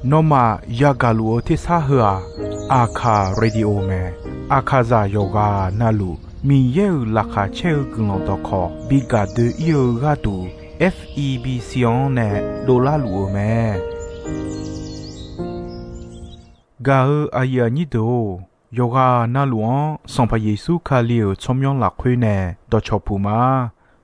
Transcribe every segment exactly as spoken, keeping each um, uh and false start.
Nawmaf yagaq luf-eu tersar heu-aq, Aqkaq Radio mae. Aqkaqzaq yawqghaq navluf Miqyaer-euq laqkhaq caer-eu guiqlanq dawqkawq bi gaq doe-ir-eu gharduq, F E B C-anr nae dovlar luf-eu mae. Gaq-eu aqyuif aqnyir deuq-or, yawqghaq navluf-anr Sanqpaq Yeqsur Kali-euq tsawrmyanr lafkhoer nae dawqcawq puq ma.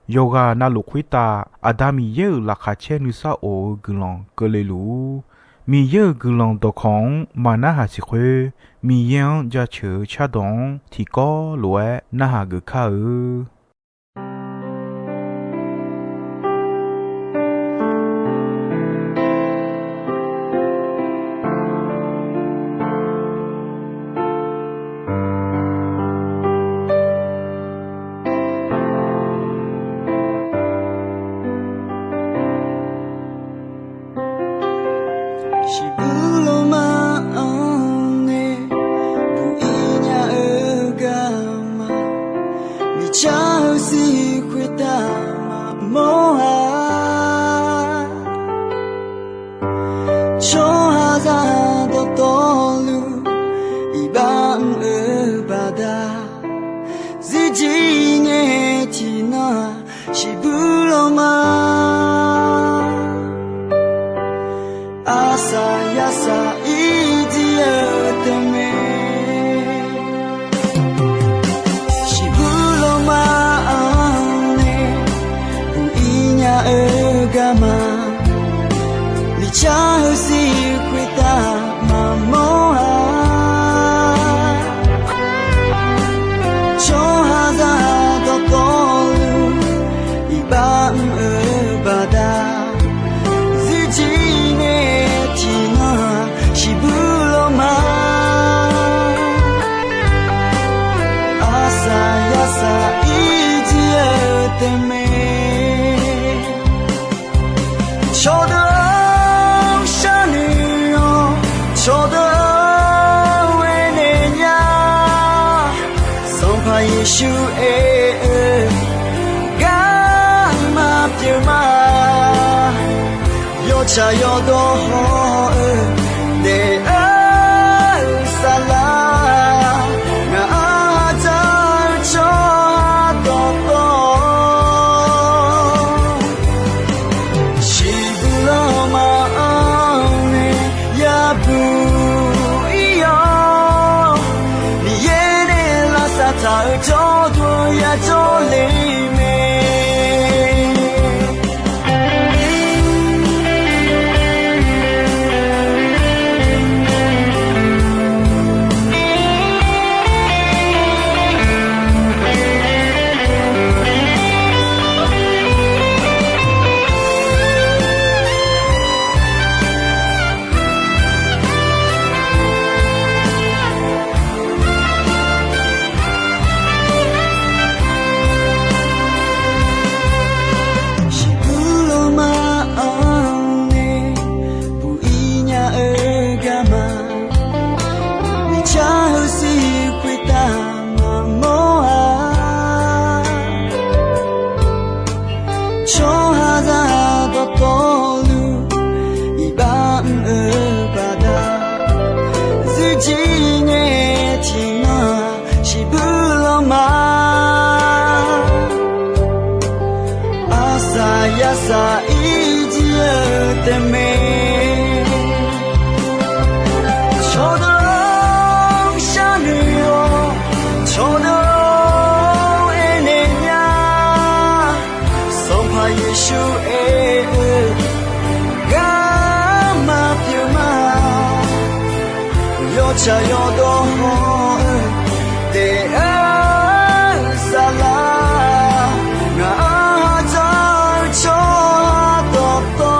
Yawqghaq navluf khoertav Aqda Miqyaer-euq laqkhaq caer nuisar of-eu guiqlanq keuvle luf-ur. Miqyaer-euq guiqlanq dawqkawq-anr maq narhaq siq khoer, Miqyaer-anr jaceuq-eu cardawq-anr tiqkawv lof-aer narhaq geuf kar-eu. Shiqbuq lawma-anr nae buq-ir nya-eu garma, miqcar-eu sir khoertav maqmawr-a. Tsawrhaqzaq dawqtawvluf iqbax mr-eu baqda, zirjir ngae tiqnan-aq, shiqbuq lawma arsaq yarsaq ir jir-eu tae mae. Shiqbuq lawma-anr nae buq-ir nya-eu garma, miqcar-eu sir khoertav maqmawr-a. Tsawrhaqzaq dawqtawvluf iqbax mr-eu baqda, zirjir ngae tiqnan-aq, shiqbuq lawma arsaq yarsaq ir jir-eu tae mae. Cawqdeuq-or, sharnoeq-awq. Cawqdeuq-or, aernaeq nya. Sanqpaq Yeqsur aer-eu garma pyeuf ma. Yawtsaq yawdawr haw-eu daef-eu saflar, ngaq-anr dzaq-eu tsawrhaq dawqtawv, shiqbuq lawma-anr nae yabuq ir-awr, Miqyaer nae lavsav taq-eu jawrduq yajawr le mae. Shiqbuq lawma-anr nae buq-ir nya-eu garma, miqcar-eu sir khoertav maqmawr-a. Tsawrhaqzaq dawqtawvluf iqbax mr-eu baqda, zirjir ngae tiqnan-aq, shiqbuq lawma arsaq yarsaq ir jir-eu tae mae. Cawqdeuq-or, sharnoeq-awq. Cawqdeuq-or, aernaeq nya. Sanqpaq Yeqsur aer-eu garma pyeuf ma. Yawtsaq yawdawr haw-eu daef-eu saflar, ngaq-anr dzaq-eu tsawrhaq dawqtawv,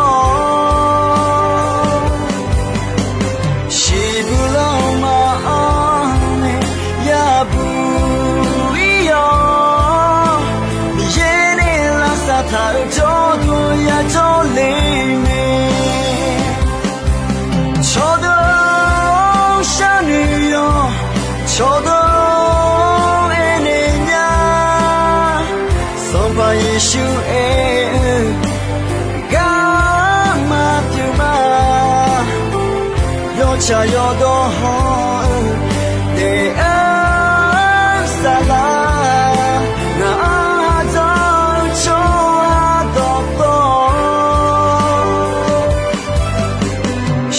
shiqbuq lawma-anr nae yabuq ir-awr, Miqyaer nae lavsav taq-eu jawrduq yajawr le mae. Cawqdeuq-or, sharnoeq-awq. Tsaq yawdawr hawr-eu daef-aer saflar, ngaq-anr ardawr-eu tsawrhaq dawqtawvluf,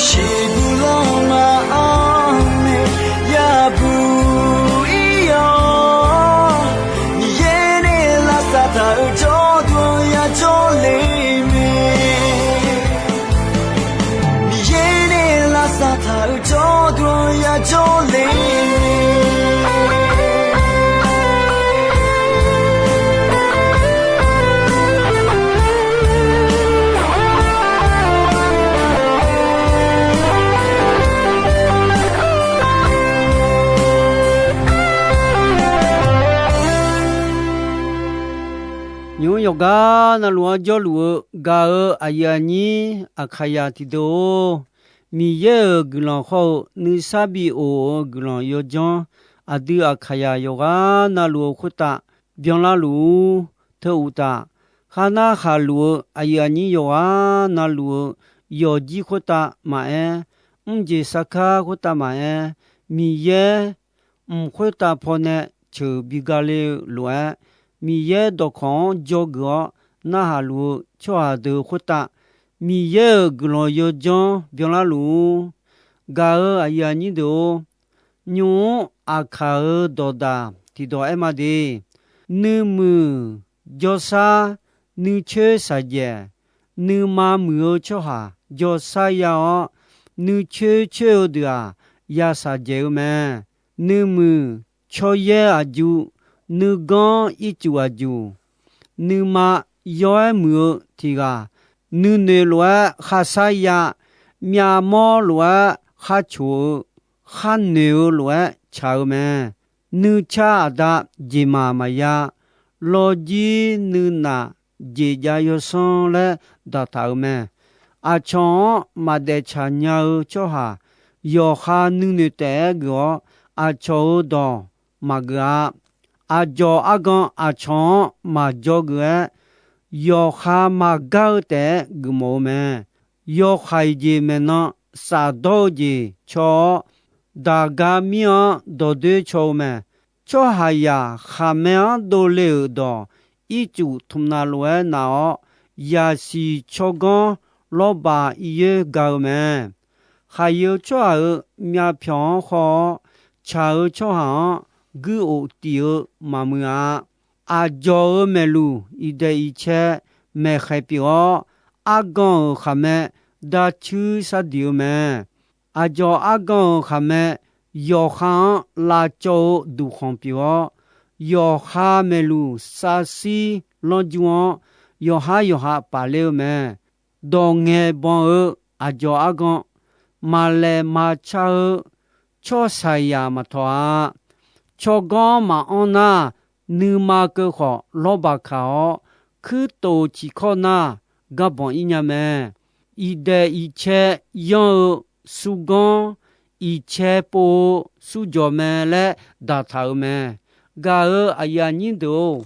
shiqbuq lanma-anr nae yabuq ir-awr, Miqyaer nae lavsav taq-euq jawrduq-anr yajawr le mae. Miqyaer nae lavsav taq-euq jawrduq-anr yajawr le mae. Nymq-mr yawqgar navluf-anr jawrluf-eu gaq-eu aqyuif aqnyir Aqkaqyaq tiqdeuq-or, Miqyaer-euq guiqlanq hawr-eu nuisar bi of-eu guiqlanq yawdzanr aqdui Aqkaqyaq yawqghaq navluf-eu khoertav byanlar luf-ur. Teu uqtaf, kharnar khaqluf-eu aqyuif aqnyir yawqghaq navluf-eu yawqjir khoertav maqaer, mrjeq sarkar khoertav maqaer, Miqyaer mq khoertav pawnae ceuq bi gale-eu lof-aer, Miqyaer dawqkawq-anr dzawgeuf-awr narhaq luf-eu tsawrhaq deuq khoertav, Miqyaer-euq guiqlanq yawdzanr byanlar luf-ur. Gaq-eu aqyuif aqnyir deuq-or, nymq-mr Aqkaq-euq dawqdaq tiqdawq aer ma de. Nuimuiq jawrshar nuicoer shaqjaeq, nuima muiq-eu tsawrhaq jawrshar ya-awr, nuicoer coer-eu deuq-aq, ya shaqjaeq-eu mae. Nuimuiq tsawryaer aqjuq, nuiganr ircuf aqjuq, nuima yaw-aer muiq-eu tiq ghaq, nuinoeq lof-aer kharshar ya, myavmawr lof-aer kharcoq-eu, kharnoeq-eu lof-aer tsaq-eu mae. Nuicar aqda jeqmaq maqya, lawrjir nuinaf jeqjav yawsanr laer daqtaq-euq mae. Aqcawq-anr maqdaef tsaq nya-eu tsawrhaq, yawqha nuinoeq taef-aer geuf-awr, aqcawq-euq dawq maqgeuf-a. Aqdzawq argan aqcawq-anr maqdzawgeuf-aer, yawqha maqgar-eu taef-aer geufmawf-eu mae. Yawhaiq jeq maeqnan shafdawr-eu jeq caw-awr, daqga mir-anr dawqdoer caw-eu mae. Tsawrhaqzaq khaqmae-anr dovle-euq dawq ircuf tmqnav lof-aer naf-awr, yaqsiq tsawrganr lawrbaq ir yoer ga-eu mae. Khaqyeu tsawrhaq-euq myavpyawq-anr khawr-awr, tsaq-eu tsawrhaq-anr guir of tif-eu maqmuiq-a. Aqdzawq-euq maeqluq iqdaeq iqcae maeqkhaeq pyeuf-awr, argan-euq khaqmae darcuir shardiq-eu mae. Aqdzawq argan-euq khaqmae yawqha-anr lavcawv-eu duqkhanq pyeuf-awr, yawqha maeqluq savshir lanrjmr-anr yawqhar yawqha paf ler-eu mae. Dawq ngaeq banq-eu aqdzawq argan, maqlaeq maqca-eu tsawrhaqzaq maqtawq-a. Tsawrganr maqanr nar, nuima keuv khawf lawrbaq kaq-awr, kuirtof ciqkawr nar, garbanq ir nya mae. Iqdaeq iqcae yanr-eu surganr, iqcae pov-eu surjawq mae laer daqtaq-euq mae. Gaq-euq aqyuif aqnyir deuq-or,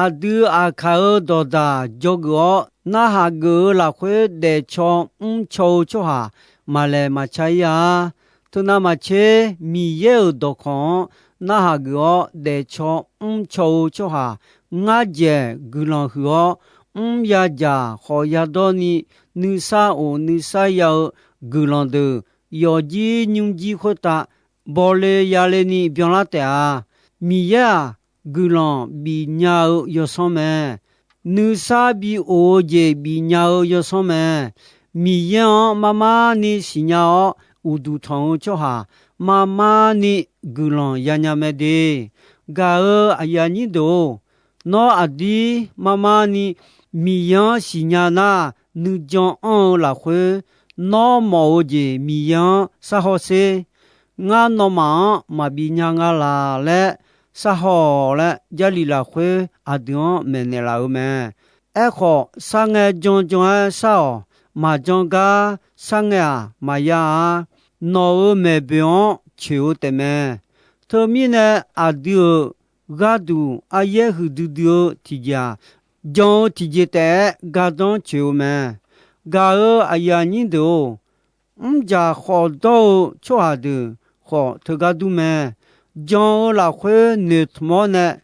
aqdui aqkaq-euq dawqdaq dzawgeuf-awr narhaq geuf-eu lafkhoer daefcaw mrcaw-eu tsawrhaq maqlaeq maqca ir-a. Teunav maqtser, Miqyaer-euq dawqkawq-anr narhaq geuf-awr daefcaw mrcaw-eu tsawrhaq, ngar dzaeq guiqlanq huiq-awr, mr yadzaq khawf yadawr ni, nuisar of nuisar ya-eu guiqlanq deuq, yawqjir nymrjir khoertav bawle yale ni byanlar taef-a. Miqyaer-aq, guiqlanq bifnya-eu yawsanr mae. Nuisar bi of-eu jeq bifnya-eu yawsanr mae. Miqyaer-anr mar mar ni siqnya-awr uqduq tanq-eu tsawrhaq, mar mar ni guiqlanq yanya mae de. Gaq-euq aqyuif aqnyir deuq-or, nawr aqdir mar mar ni Miqyaer-anr siqnya nar, nuijan anr-eu lafkhoer, nawr mawf-eu jeq Miqyaer-anr sharhaw sher. Ngar nawmaf-anr maqbi nya nga laq laer sharhaw-awq laer, Jarlif lafkhoer aqdui-anr maeqnaeq laf-euq mae. Aerkhawf, sharngae janjan-aer shar-awq. Maqjan gar sharngae-aq maqya-a. Nawq-euq maeqboeq-anr coeq-eu taefmae. Teumirnae, aqdui-euq gharduq aryaer huiqdui dui-eu tiqjeq-aq, jan-eu tiqjeq taef-aer gardanr coeq-eu mae. Gaq-euq aqyuif aqnyir deuq-or, mrjaq khawf dawr-eu tsawrhaq deuq khawf teugar dur mae. Jan-eu lafkhoer noeqtmq-awr nae,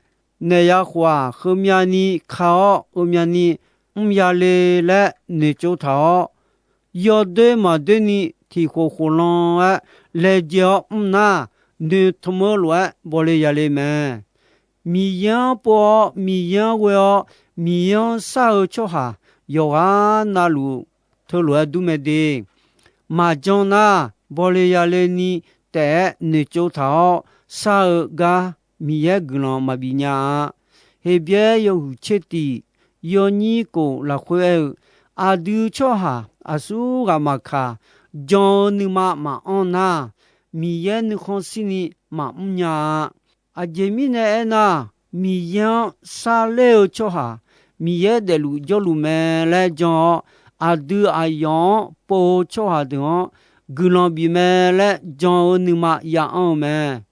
naeq ya khof-aq, heumyavni ka-awr, heumyavni mr ya le laer noeqtsov taq-awr, yawdoer maqdoer ni tiq khof khof lan-aer laejae-awr mr nar, noeqtmq-eu lof-aer bawle yale mae. Miqyaer-anr pov-awr, Miqyaer-anr ghoe-awr, Miqyaer-anr shar-eu tsawrhaq yawqghaq navluf teulof-aer dur mae de. Maqjan nar, bawle yale ni taef-aer noeqtsov taq-awr shar-eu gar Miqyaer guiqlanq maqbif nya-a. Heqbyaer yawhuiq tser tiq yawnyir kof lafkhoer aer-eu, aqdui tsawrhaq aqsur ghaq maqkaq, jan-eu nuima maqanr nar, Miqyaer nuikhanr shirni maqmr nya-a. Aqjeq mirnae aernar, Miqyaer-anr sharler-eu tsawrhaq Miqyaer daefluf jawrluf mae laer jan-awr, aqdui aqyawf-anr pov-eu tsawrhaq deuq-anr guiqlanq bif mae laer jan-eu nuima ya anr-eu mae.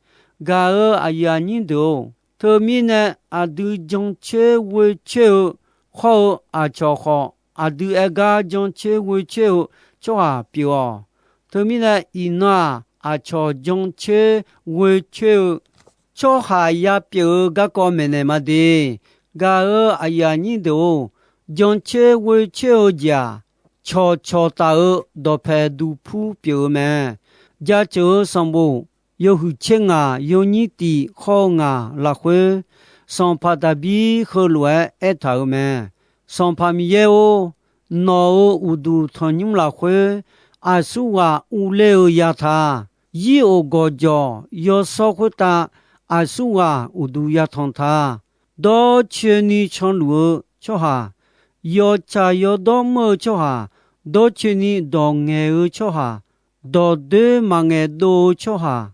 Gaq-euq aqyuif aqnyir deuq-or, teumirnae aqdui jancoer ghoecoer-eu hawr-eu aqcawq khawf, aqdui aer gar jancoer ghoecoer-eu tsawrhaq pyeuf-awq. Teumirnae iqnan-aq, aqcawq jancoer ghoecoer-eu tsawrhaq yapyeuf-eu garkawv maeqnaeq ma de. Gaq-euq aqyuif aqnyir deuq-or, jancoer ghoecoer-eu jeq-aq, cawqcawq taf-eu dawqpae duqpur pyeuf-eu mae. Jaceuq-eu sanqbof yawhuiq tser ngaq yawnyir tiq hawr-eu ngaq lafkhoer, sanqpaq Daqbir heulof-aer aertaq-euq mae. Sanqpaq Miqyaer-or, nawq-euq uqduq tanqnymr lafkhoer aqsurghaq urler-eu ya ta. Yir of gawqjawq yawshawr khoertav aqsurghaq uqduq yatanq ta. Dawrcoeni canluf-eu tsawrhaq, yawtsaq yawdawr mr-eu tsawrhaq, dawrcoeni dawq ngaeq-eu tsawrhaq, dawqdoer maqngaeq dov-eu tsawrhaq,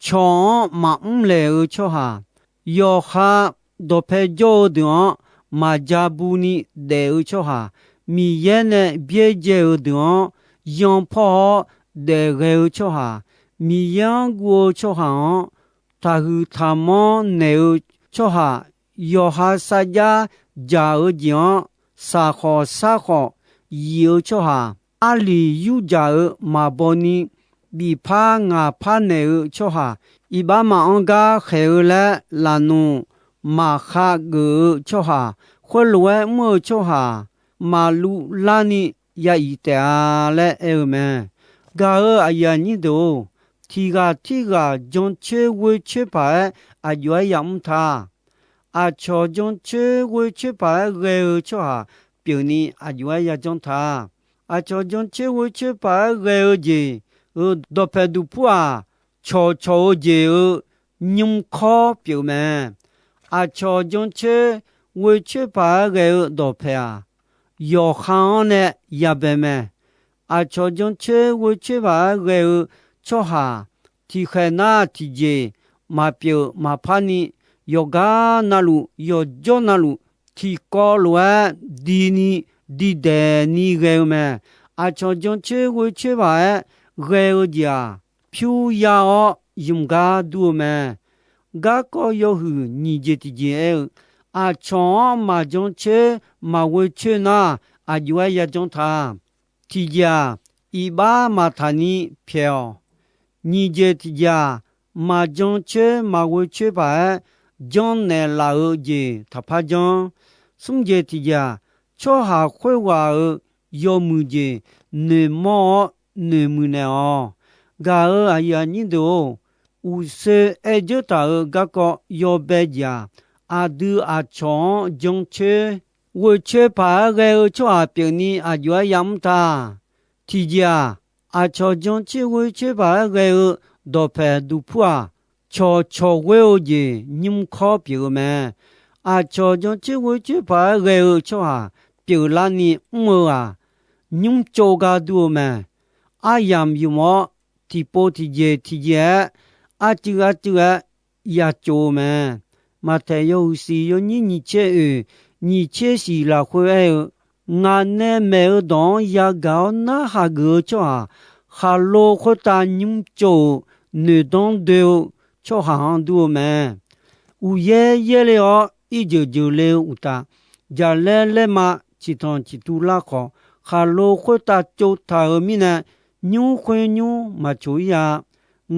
cawq-anr maqmr laeq-eu tsawrhaq, yawqha dawqpae jawr-eu deuq-anr maqja bu ni daef-eu tsawrhaq, Miqyaer nae byaerdzae-euq deuq-anr yanpawr-awr daef ghae-eu tsawrhaq, Miqyaer-anr guv-eu tsawrhaq-anr taqhuiq taqmanr naeq-eu tsawrhaq, yawqha sarjax dzaq-eu jeq-anr saqkhawf sarkhawf yif-eu tsawrhaq, arliq yurdzaq-eu maqbaw ni bifpar ngaqpar naeq-eu tsawrhaq, iqbax maqanr gar khaeq-eu laer lafnuq maqkhav geuf-eu tsawrhaq, khoerlof-aer mr-eu tsawrhaq maqluv larni ya iq taef-a laer aer-eu mae. Gaq-euq aqyuif aqnyir deuq-or, tiq ghaq tirghaq jancoer ghoecoer paq-aer aqjox-aer yamr ta. Aqcawq jancoer ghoecoer paq-aer ghae-eu tsawrhaq pyeufni aqjox-aer yajanr ta. Aqcawq jancoer ghoecoer paq-aer ghae-eu jeq-euq dawqpae duqpur-aq, cawqcawq-eu jeq-euq nymrkawr pyeuf mae. Aqcawq jancoer ghoecoer paq-aer ghae-eu dawqpae-aq, yawqha-anr nae yabae mae. Aqcawq jancoer ghoecoer paq-aer ghae-eu tsawrhaq, tiqkhaeq nar tiqjeq maqpyeuf maqpar ni, yawqgar navluf yawqjawr navluf tiqkawv lof-aer dini diqdaeq ni ghae-eu mae. Aqcawq jancoer ghoecoer paq-aer ghae-eu jeq-aq, pyur ya-awr ymq gar dur-eu mae. Garkawv yawhuiq nyiq jeq tiqjeq aer-eu, aqcawq-anr maqjancoer maqghoecoer nar, aqjox-aer yajanr ta. Tiqjeq-aq, iqbax maqtaq ni pyaeq-awq. Nyiq jeq tiqjeq-aq, maqjancoer maqghoecoer paq-aer janrnaeq laf-eu jeq taqpar janr. Smr jeq tiqjeq-aq, tsawrhaq khoerghaq-euq yawmuiq jeq noeqmawr-awr noeqmuiq naeq-awq. Gaq-euq aqyuif aqnyir deuq-or, uqshoe aer dzeur taq-euq garkawv yawbae jeq-aq, aqdui aqcawq-anr jancoer ghoecoer paq-aer ghae-eu tsawrhaq pyeufni aqjox-aer yamr ta. Tiqjeq-aq, aqcawq jancoer ghoecoer paq-aer ghae-eu dawqpae duqpur-aq, cawqcawq ghoer-eu jeq nymrkawr pyeuf-eu mae. Aqcawq jancoer ghoecoer paq-aer ghae-eu tsawrhaq pyeuflarni mr-eu-aq, nymrtsov gar dur-eu mae. Aryamq ymq-awr, tiqpov tiqjeq tiqjeq-aer, arcuiv arcuiv-aer yatsov-eu mae. Maqtaeq yawhuiq siq yawnyir nyiq tser oeq, nyiq tser siq lafkhoer aer-eu, ngaq nae maeq-eu dawq-anr yagaq-awr narhaq geuf-eu tsawrhaq, khaqlo khoertav nymrtsov-euq noeqdanr doe-eu tsawrhaq-anr dur-eu mae. Uqyaer yaerle-awr irjeuq jeuqle-eu uqtaf, jaqlaer laerma ciqtanq ciqtuv lar khawf, khaqlo khoertav tsovtaq-euq mirnae, nymr khoer nymr maqcoq-ir-a.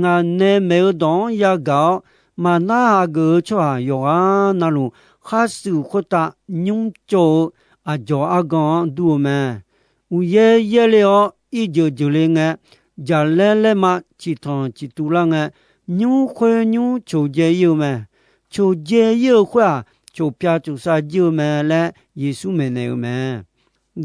Ngaq nae maeq-eu dawq-anr yagaq-awr, maqnar hageuf-eu tsawrhaq yawqghaq navluf, khar shuif khoertav nymr tsov-eu aqdzawq argan-anr dur-eu mae. Uqyaer yaerle-awr, irjeuq jeuqle ngae, jaqlaer laerma ciqtanq ciqtuv lar ngae, nymr khoer nymr coqdzae-ir-eu mae. Coqdzae-ir-eu khoer-aq, coqpyav coqsav jir-eu mae laer Yeqsur maeqnaeq-eu mae.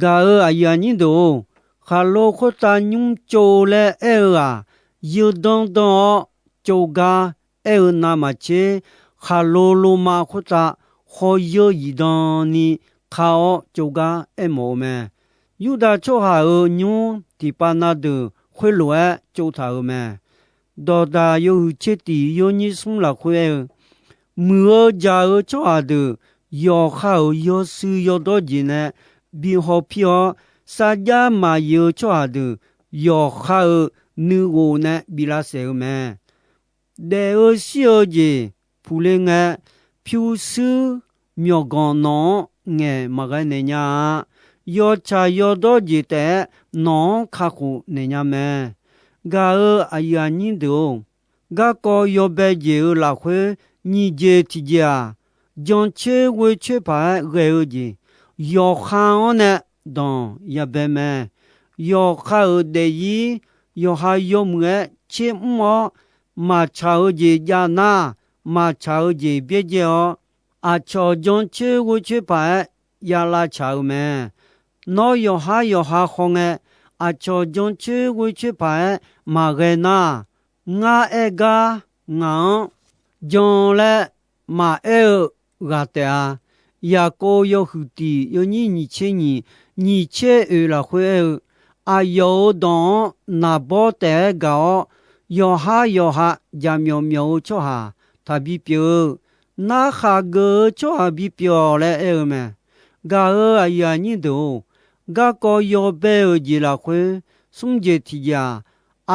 Gaq-euq aqyuif aqnyir deuq-or, khaqlo khoertav nymr tsov laer aer-eu-aq, yeu danr danr-awr tsov gar aer-eu navmaqtser, khaqlo loma khoertav khawr yeur zifdan ni ka-awr tsov gar aermawf-eu mae. Yurdav tsawrhaq-euq nymr tiqpav na deuq khoerlof-aer tsovtaq-euq mae. Dawqdaq yawhuiq tser tiq yawnyir smr lafkhoer aer-eu, muiq-eu jaq-eu tsawrhaq deuq yawqha-euq yawshuir yawdawr jeq nae bi hawpir-awr, sarjax maqyif-eu tsawrhaq deuq yawqha-euq nuighof nae bi lavsaef-eu mae. Daef-eu shir-eu jeq puqle ngae, pyurshuir myawqganq nawq-anr ngaeq maqghae naeq nya-a. Yawtsaq yawdawr jeq taef-aer nawq-anr kakhof naeq nya mae. Gaq-euq aqyuif aqnyir deuq-or, garkawv yawbae jeq-euq lafkhoer nyiq jeq tiqjeq-aq, jancoer ghoecoer paq-aer ghae-eu jeq, yawqha-anr nae danq yabae mae. Yawqha-euq daefzir yawqha yawmuiq-aer tser mr-awr, maqtsaq-eu jeq jav nar, maqtsaq-eu jeq byaerdzae-awr, aqcawq jancoer ghoecoer paq-aer javlav tsaq-eu mae. Nawr yawqhar yawqha khawngae, aqcawq jancoer ghoecoer paq-aer maqghae nar, ngar aer gar ngaq-anr jan laer maqaer-eu ghaq taef-a. Yaqkov yawhuiq tiq yawnyir nyiq tser nyiq, nyiq tser oeq lafkhoer aer-eu, aqyawf-euq dawq-anr naqbawr taef-aer gaq-awr, yawqhar yawqha jaqmyawf myawf-eu tsawrhaq taqbi pyeuf-eu, narkhaq geuf-eu tsawrhaq bipyeuf-awq laer aer-eu mae. Gaq-euq aqyuif aqnyir deuq-or, garkawv yawbae-euq jeq lafkhoer smr jeq tiqjeq-aq,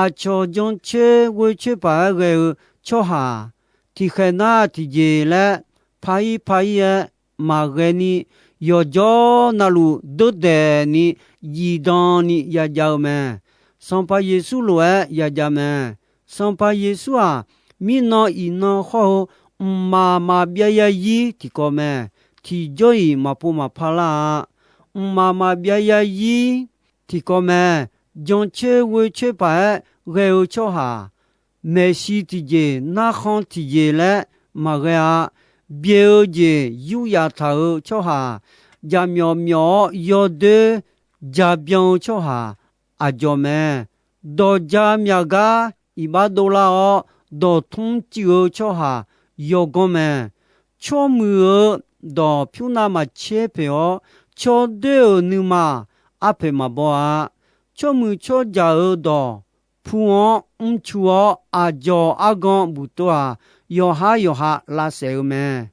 aqcawq jancoer ghoecoer paq-aer ghae-eu tsawrhaq tiqkhaeq nar tiqjeq laer par-ir par-ir-aer maqghae ni, yawqjawr navluf deurdaeq ni, zifdan ni yajav-eu mae. Sanqpaq Yeqsur lof-aer yajav mae. Sanqpaq Yeqsur-aq, mirnan iqnan hawr-eu mqmaq maqbyav zarzir tiqkawv mae. Tiqjawr-iq maqpov maqpar lar-a. Mqmaq maqbyav zarzir tiqkawv mae. Jancoer ghoecoer paq-aer ghae-eu tsawrhaq, maeqshi tiqjeq narkhan tiqjeq laer maqghae-a. Byaeq-eu jeq yuryaf taq-eu tsawrhaq, jaqmyawf myawf-awr yawdoer jabyan-eu tsawrhaq aqdzawq mae. Dawqja myaq gar iqbax dovlar-awr, dawqtmr cuiv-eu tsawrhaq yawganr mae. Tsawrmuiq-euq dawq pyur navmaqtser poeq-awr, tsawrdoer-euq nuima arpoeq maqbaw-a. Tsawrmuiq tsawrjaq-euq dawq pu-anr mrcu-awr, aqdzawq argan buq tov-aq, yawqhar yawqha lavsaef-eu mae.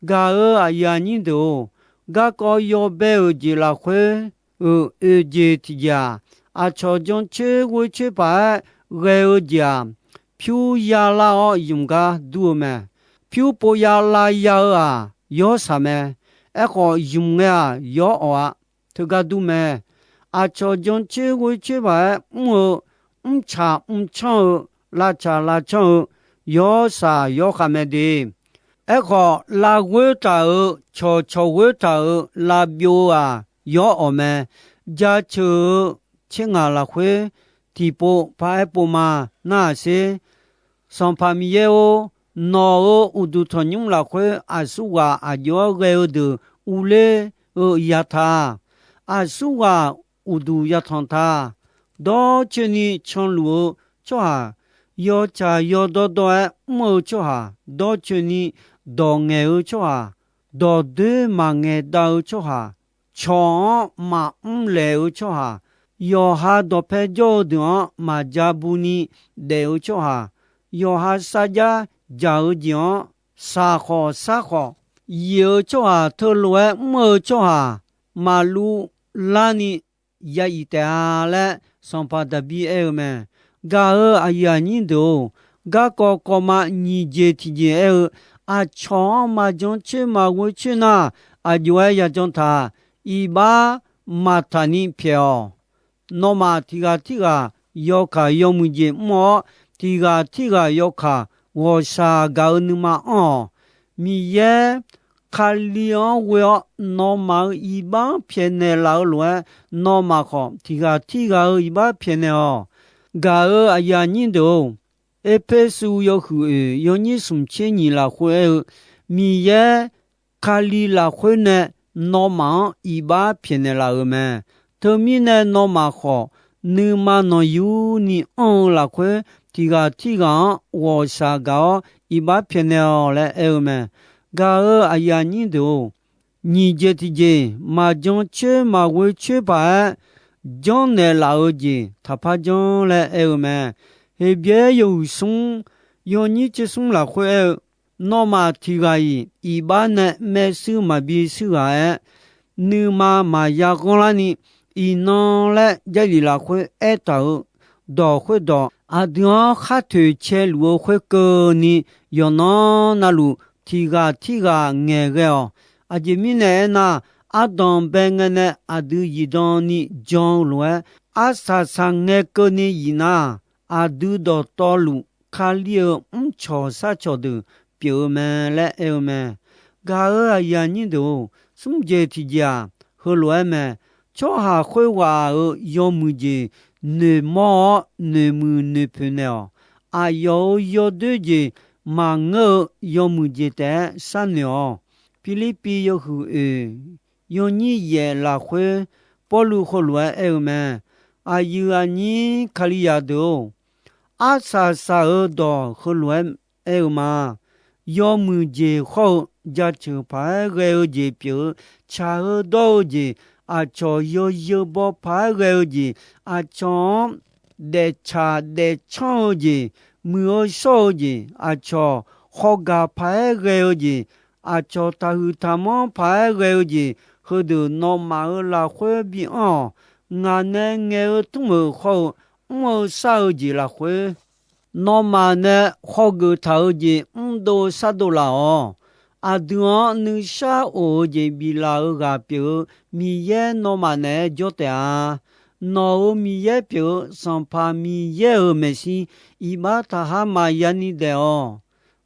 Gaq-euq aqyuif aqnyir deuq-or, garkawv yawbae-euq jeq lafkhoer-euq oeq jeq tiqjeq-aq, aqcawq jancoer ghoecoer paq-aer ghae-eu jeq-aq, pyur ya lar-awr ymq gar dur-eu mae. Pyur pov ya lav ya-eu-aq, yawr shaq mae. Aerkhawf, ymq ngae-aq, yawr awq-a. Teugar dur mae. Aqcawq jancoer ghoecoer paq-aer mr-eu, mrtsaq mrcanr-eu, lavtsaq lavcanr-eu, yawr shaq yawr khav mae de. Aerkhawf, lavghoer taq-euq cawqcawq ghoer taq-euq lavbyov-eu-aq, yawr awq mae. Jaceuq-eu tser ngaq lafkhoer tiqpov paraer pov ma nar-aq sher. Sanqpaq Miqyaer-or, nawq-euq uqduq tanqnymr lafkhoer aqsurghaq aqjox-aer ghae-eu deuq urler-eu ya ta. Aqsurghaq uqduq yatanq ta. Dawrcoeni canluf-eu tsawrhaq, yawtsaq yawdawr dawr-aer mr-eu tsawrhaq, dawrcoeni dawq ngaeq-eu tsawrhaq, dawqdoer maqngaeq dav-eu tsawrhaq, cawq-anr maqmr laeq-eu tsawrhaq, yawqha dawqpae jawr-eu deuq-anr maqja bu ni daef-eu tsawrhaq, yawqha sarjax jaq-eu jeq-anr saqkhawf sarkhawf yif-eu tsawrhaq, teulof-aer mr-eu tsawrhaq maqluv larni ya yif taef-a laer, Sanqpaq Daqbir aer-eu mae. Gaq-euq aqyuif aqnyir deuq-or, garkawv kawvma nyiq jeq tiqjeq aer-eu, aqcawq-anr maqjan coer maqghoe coer nar, aqjox-aer yajan taq. Iqbax maqtaq ni pyaeq-awq. Nawmaf tiq ghaq tirghaq yawkaq yawmuiq jeq mr-awr, tiq ghaq tirghaq yawkaq ghawqshaq gaq-eu nuima anr-awq. Miqyaer Kali-anr ghoe-awr nawmaf-euq iqbax-anr pyaeqnaeq laf-eu lof-aer, nawmaf khawf tiq ghaq tirghaq-euq iqbax pyaeqnaeq-awq. Gaq-euq aqyuif aqnyir deuq-or, Erpersu yawhuiq oeq yawnyir smq tser nyiq lafkhoer aer-eu, Miqyaer Kali lafkhoer nae nawmaf-anr iqbax pyaeqnaeq laf-euq mae. Teumirnae nawmaf khawf, nuima nanqyurni anr-eu lafkhoer, tiq ghaq tirghaq-anr ghawqshaq gaq-awr iqbax pyaeqnaeq-awq laer aer-eu mae. Gaq-euq aqyuif aqnyir deuq-or, nyiq jeq tiq jeq maqjan coer maqghoe coer paq-aer janrnaeq laf-eu jeq taqpar janr laer aer-eu mae. Heqbyaer yawhuiq smr yawnyir tser smr lafkhoer aer-eu, nawmaf tiq ghaq-iq iqbax nae maershuir maqbi shuir ghaq-aer, nuima maqya ghanr larni, iqnan laer Jarlif lafkhoer aertaq-euq dawq khoerdawq, aqdui-anr khar toeqcae luf-eu khoerkeuvni, yawqnan navluf tiq ghaq tirghaq ngaeqghae-awq. Aqjeq mirnae aernar, ardanq bae ngae nae aqdui zifdan ni jan-eu lof-aer, arsaq saq ngae keuvni zifnar, aqdui dawqtawvluf Kali-euq mrcawq sarcawq deuq pyeuf-eu mae laer aer-eu mae. Gaq-euq aqyuif aqnyir deuq-or, smr jeq tiq jeq-aq, heulof-aer mae. Tsawrhaq khoerghaq-euq yawmuiq jeq noeqmawr-awr, noeqmuiq noeqpoeq naeq-awq. Aqyawf-euq yawdoer jeq maqngeur-eu yawmuiq jeq taef-aer sharnoeq-awq. Pirlirpiv yawhuiq oeq yawnyir yaef lafkhoer, Pawrluv heulof-aer aer-eu mae. Aqyuif aqnyir Kalizaq deuq-or, arsaq saq-euq dawq heulof-aer aer-eu ma. Yawmuiq jeq khawr-eu jaceuq paq-aer ghae-eu jeq pyeuf-eu, tsaq-eu dawr-eu jeq, aqcawq yawzeu baw paq-aer ghae-eu jeq, aqcawq-anr daeftsaq daefcanr-eu jeq, muiq-eu shawr-eu jeq, aqcawq khawgaq paq-aer ghae-eu jeq, aqcawq taqhuiq taqmanr paq-aer ghae-eu jeq, heudeuq nawmaf-euq lafkhoer bianr-awq. Ngaq nae ngaeq-eu tmr-euq khawr-eu mr-eu shar-eu jeq lafkhoer, nawmaf nae khawgeuf taq-eu jeq mrdov shardov laf-awq. Aqdui-anr nuishar of-eu jeq biflaf-eu ghaq pyeuf-eu Miqyaer nawmaf naeq-aer jawr taef-a. Nawq-euq Miqyaer pyeuf-eu Sanqpaq Miqyaer-euq maeqshi iqbax taqhar maqya ni daef-awq.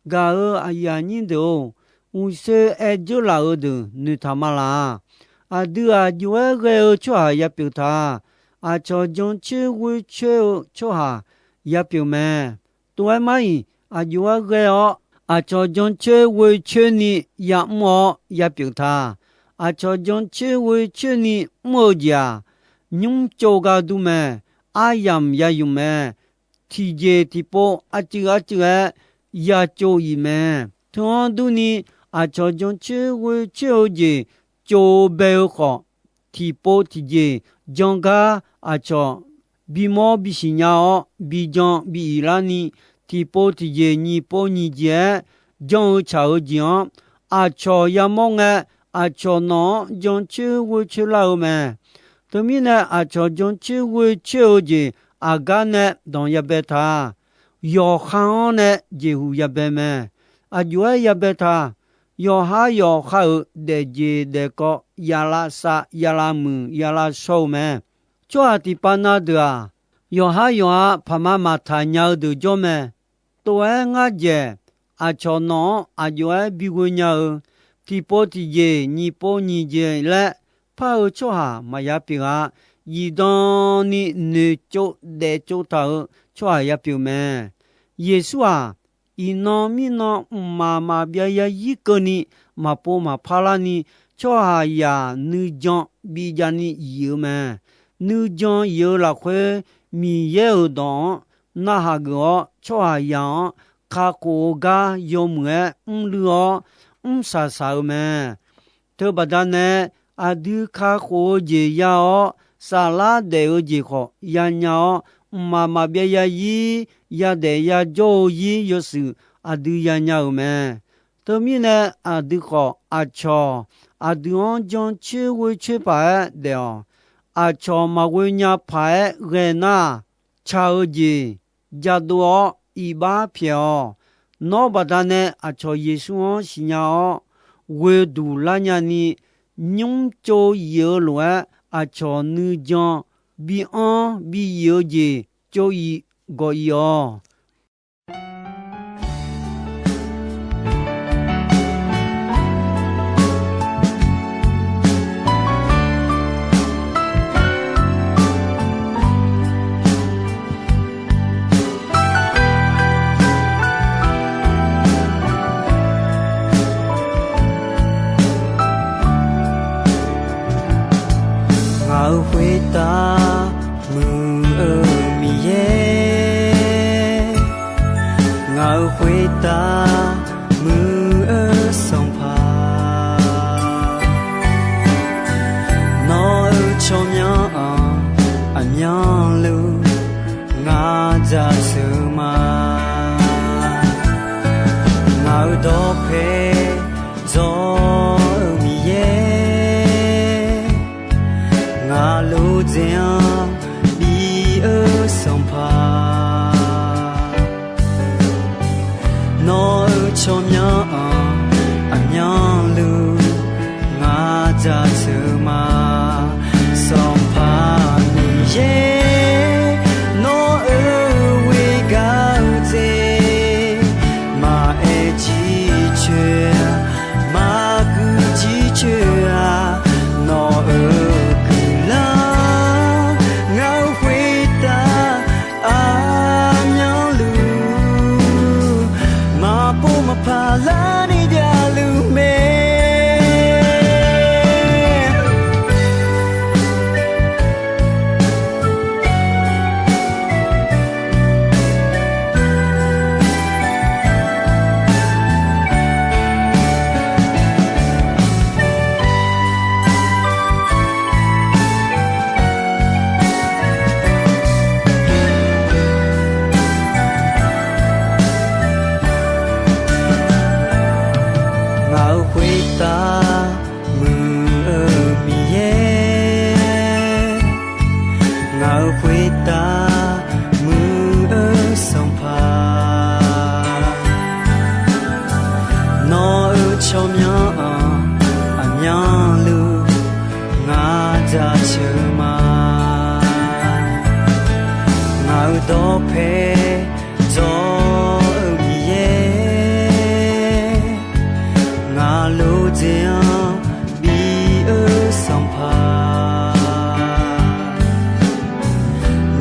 Gaq-euq aqyuif aqnyir deuq-or, uqshoe aer dzeur laf-eu deuq noeqtaq ma laq. Aqdui aq jov-aer ghae-eu tsawrhaq yapyeuf ta. Aqcawq jancoer ghoercoer-eu tsawrhaq yapyeuf mae. Tov-aer mar-iq, aq jov-aer ghae-awr aqcawq jancoer ghoercoer ni yamr-awr yapyeuf ta. Aqcawq jancoer ghoercoer ni mr-eu jeq-aq, nymr tsov gar dur mae. Aryamq ya yuf mae. Tiqjeq tiqpov arcuiv arcuiv-aer ya tsov-iq mae. Teu-anr durni, aqcawq jancoer ghoercoer-eu jeq tsov-eu bae-eu khawf, tiqpov tiqjeq jan gar aqcawq bimawr bisiq nya-awr, bijan bi-iq larni, tiqpov tiqjeq nyiq pov nyiq jeq-aer jan-eu tsaq-eu jeq-anr, aqcawq yamawr ngae, aqcawq nawq-anr jancoer ghoercoer lar-eu mae. Teumirnae, aqcawq jancoer ghoercoer-eu jeq aqgar nae danq yabae ta. Yawqha-anr nae jeqhuq yabae mae. Aq jov-aer yabae ta. Yawqhar yawqha-euq daefjeq daefkawv ya lavsav ya lavmuiq ya lavshaw-eu mae. Tsawrhaq tiqpav na deuq-aq, yawqhar yawqha paqma maqtaq nya-eu deuq jawr mae. Tov-aer ngar dzaeq, aqcawq nawq-anr aq jov-aer bighoe nya-eu, tiqpov tiqjeq nyiq pov nyiq jeq laer par-eu tsawrhaq maqya pyeuf-a. Zifdan ni noeqtsov daeftsov taq-euq tsawrhaq ya pyeuf mae. Yeqsur-aq, iqnan mirnan mqmaq maqbyav yazir keuvni maqpov maqpar larni, tsawrhaqzaq nuijan bijav ni zif-eu mae. Nuijan zif-eu lafkhoer, Miqyaer-euq dawq-anr narhaq geuf-awr, tsawrhaqzaq-anr kakhof-eu gar yawmuiq-aer mrluiv-awr mrsaq saq-eu mae. Teubaqda nae, aqdui kakhof-eu jeq ya-awr, saflar daef-eu jeq khawf yanya-awr, mqmaq maqbyav yazir yadaef yajawr-eu zir yawshuif aqdui yanya-euq mae. Teumirnae, aqdui khawf aqcawq aqdui-anr jancoer ghoercoer paq-aer daef-awq. Aqcawq maqghoe nya paq-aer ghae nar, tsaq-eu jeq jadov-awr iqbax pyaeq-awq. Nawr baqdanae aqcawq Yeqsur-anr siqnya-awr, ghoeduq lar nyani, nymr tsov zif-eu lof-aer aqcawq nuijan bianr bizif-eu jeq tsov-ir gawq-ir-awq. Ngaq-euq khoertav muiq-eu Miqyaer, ngaq-euq khoertav muiq-eu Sanqpaq, nawq-euq tsawrmyanr-anr aqmyanluf ngar jaceuq ma. Ngaq-euq dawqpae dzawr-eu Miqyaer, ngaq lof dzaeq-anr bi-eu Sanqpaq, nawq-euq tsawrmyanr-anr aqmyanluf ngar jaceuq ma. Sanqpaq Miqyaer, nawq-euq ghoer gar-eu dzaeq, maqaer jircoer-a, maqguir jircoer-a, nawq-euq guiqlanq ngaq-euq khoertav aqmyanluf maqpov maqpaq larni javluf mae. Ngaq-euq khoertav muiq-eu Miqyaer, ngaq-euq khoertav muiq-eu Sanqpaq, nawq-euq tsawrmyanr-anr aqmyanluf ngar jaceuq ma. Ngaq-euq dawqpae dzawr-eu Miqyaer, ngaq lof dzaeq-anr bi-eu Sanqpaq,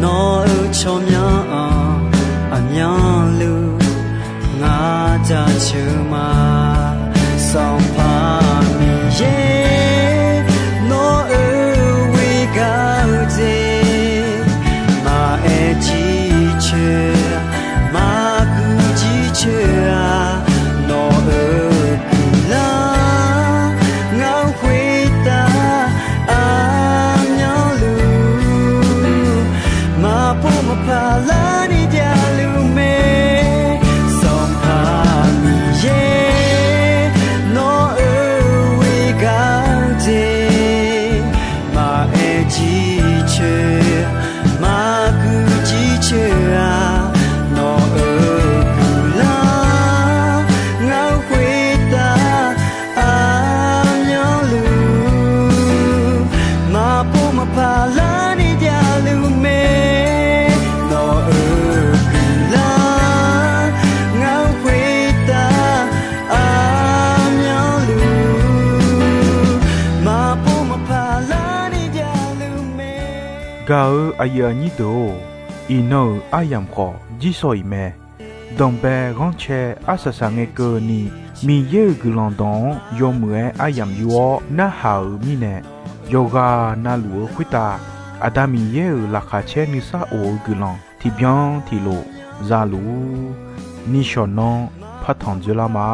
nawq-euq tsawrmyanr-anr aqmyanluf ngar jaceuq ma. Sanqpaq Miqyaer, nawq-euq ghoer gar-eu dzaeq, maqaer jircoer, maqguir jircoer-a, nawq-euq guiqlanq ngaq-euq khoertav aqmyanluf maqpov maqpaq larni javluf mae. Sanqpaq Miqyaer, nawq-euq ghoer gar-eu dzaeq, maqaer jircoer, maqguir jircoer-a, nawq-euq guiqlanq ngaq-euq khoertav aqmyanluf maqpov maqpaq larni javluf mae. Nawq-euq guiqlanq ngaq-euq khoertav aqmyanluf maqpov maqpaq larni javluf mae. Gaq-euq aqyuif aqnyir deuq-or, iqnan-euq aryamq khawf jirsawq iq mae. Danqbae ghanrcae arsaq saq ngae keuvni, Miqyaer-euq guiqlanq dawq-anr yawmuiq-aer aryamq yur-awr narhaq-euq mirnae, yawqghaq navluf-eu khoertav Aqda Miqyaer-euq laqkhaq caer nuisar of-eu guiqlanq tiqbyan tiqlof za luf-ur. Nishawq nanr partanq dzoerlar ma.